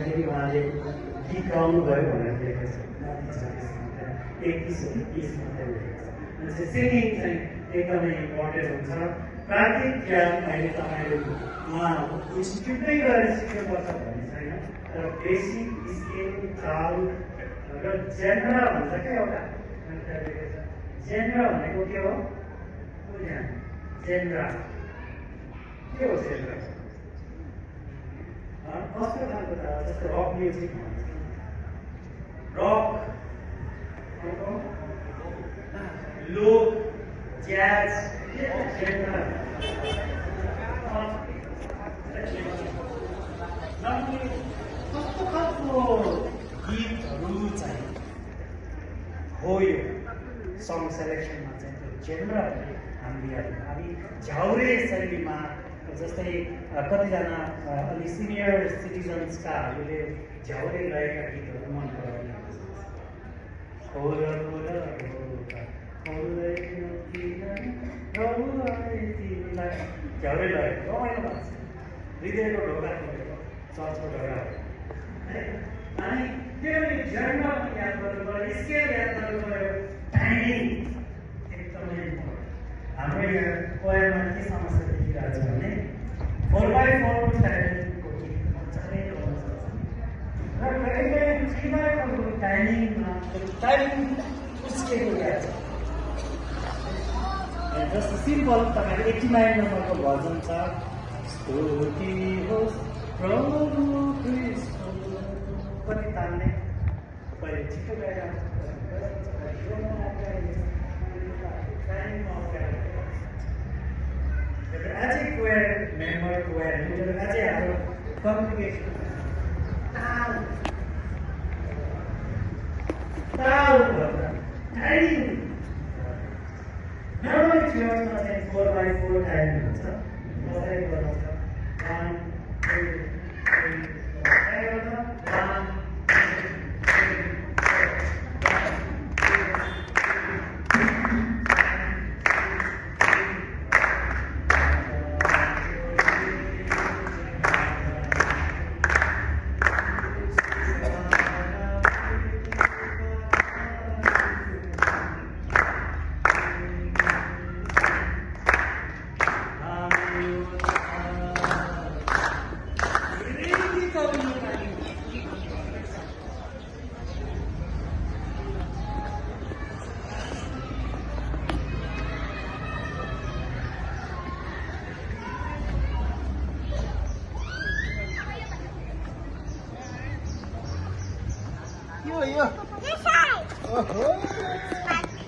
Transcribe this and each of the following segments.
गर्दाखेरि उहाँले गीत गाउनु भयो भनेर लेखेको छ। 31 मात्रै लेखेको छ। अनि सिङ्गिङ चाहिँ एकदमै इम्पोर्टेन्ट हुन्छ। प्राविधिक ज्ञान अहिले तपाईँले इन्स्टिट्युटमै गएर सिक्नुपर्छ भन्ने छैन, तर बेसिक स्केल ताल र जेनरा भन्छ क्या एउटा जेनरा भनेको के हो? जेनरा के हो? जेनरा कस्तो खालको छ? जस्तो रक म्युजिक भन्छ, रक, लोक, ज्याज, जेनरा। कस्तो खालको गीतहरू चाहिँ हो यो सङ सेलेक्सनमा चाहिँ त्यो जेनरा हामी झ्याउरे शैलीमा, जस्तै कतिजना अलि सिनियर सिटिजन्सकाहरूले झ्याउरे रहेका गीतहरू मन पराउने झ्याउरे लगेको रमाइलो लाग्छ। हृदयको ढोका खोलेको चर्चको ढोका है। अनि त्यो जेनरा पनि याद गर्नु पऱ्यो, स्केल याद गर्नु पऱ्यो, टाइमिङ एकदमै इम्पोर्टेन्ट। हाम्रो यहाँ कोयरमा के समस्या देखिरहेको छ भने 4x4 टाइमिङको गीत मजाले गाउन सक्छ र कहिले 3x4 टाइमिङमा टाइमिङ उस्केको याद छ। जस्तो सिम्पल तपाईँले 89 नम्बरको भजन छ, स्तुति होस् प्रभु ख्रीष्ट पनि तान्ने, कहिले छिटो गइरहेको as a choir member, choir leader, as a congregation, timing. Normally, church has 4x4 timing. 1, 2, 3, 4.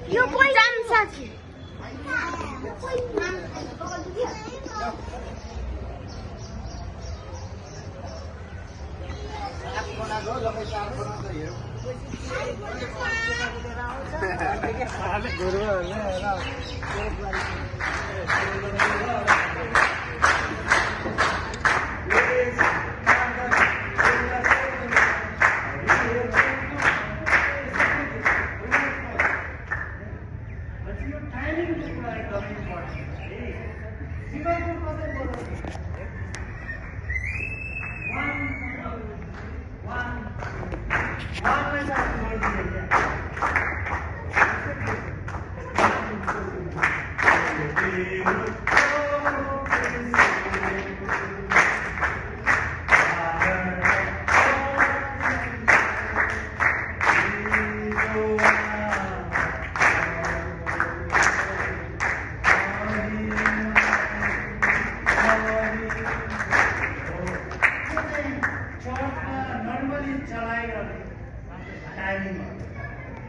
यो कोही जान्छ कि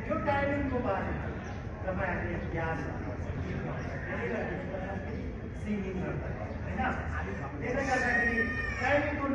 यो टाइमिङको बारेमा तपाईँहरूले याद सिङ्गिङ गर्दा होइन, त्यसले गर्दाखेरि टाइमिङको